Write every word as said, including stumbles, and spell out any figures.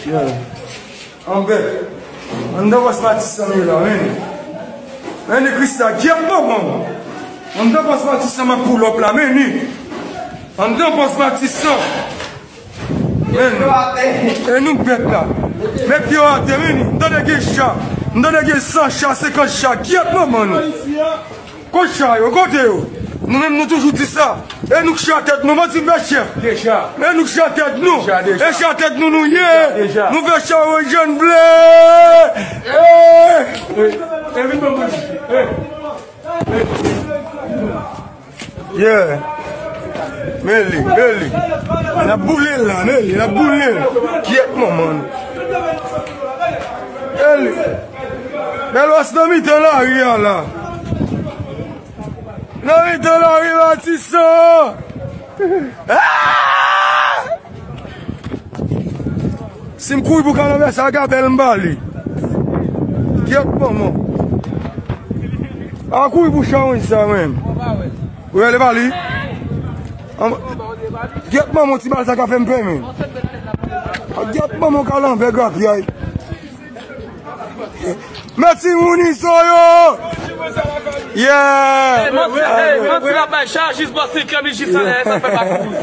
Yeah. Anbè. Anndan pòs Matisan m ye la, men. Men ni Krista, gyèt manman w. Anndan pòs Matisan m ap pull up la, men ni. Anndan pòs Matisan. Men. E nou bèt la. Met pye w atè, men ni. M tande gen cha. M tande gen san cha, senkant cha. Gyèt manman nou. Kot cha yo, kote yo? Nou menm nou toujou di sa. E nou k cha tèt nou, manti m fè chèf. Deja. E nou k cha tèt nou. Deja, deja. E cha tèt nou nou ye. Deja, deja. Nou fè cha yo jèn vle. Eh! Eh, eh, vin ban mwen. Eh. Eh. Yeah. Men li, men li. N ap boule l la, men li, n ap boule l. Gyèt manman nou. Men li. Bèlòs nan mitan lari a la. Nan mitan lari Matisan. Ah! Si m kouri pou kanabè sa, gade l m ba li. Gyèt manman. A kouri pou chawony sa menm. Ou rele pa li? Anba. Gyèt manman, ti bal sa ka fè m pè men. A gyèt manman kalanbè grapyay. Mèt timoun izo yo. Yeah. Hey, manti, hey, manti la bay cha jis bò senk an, li jis anlè, sa fè pa kouri.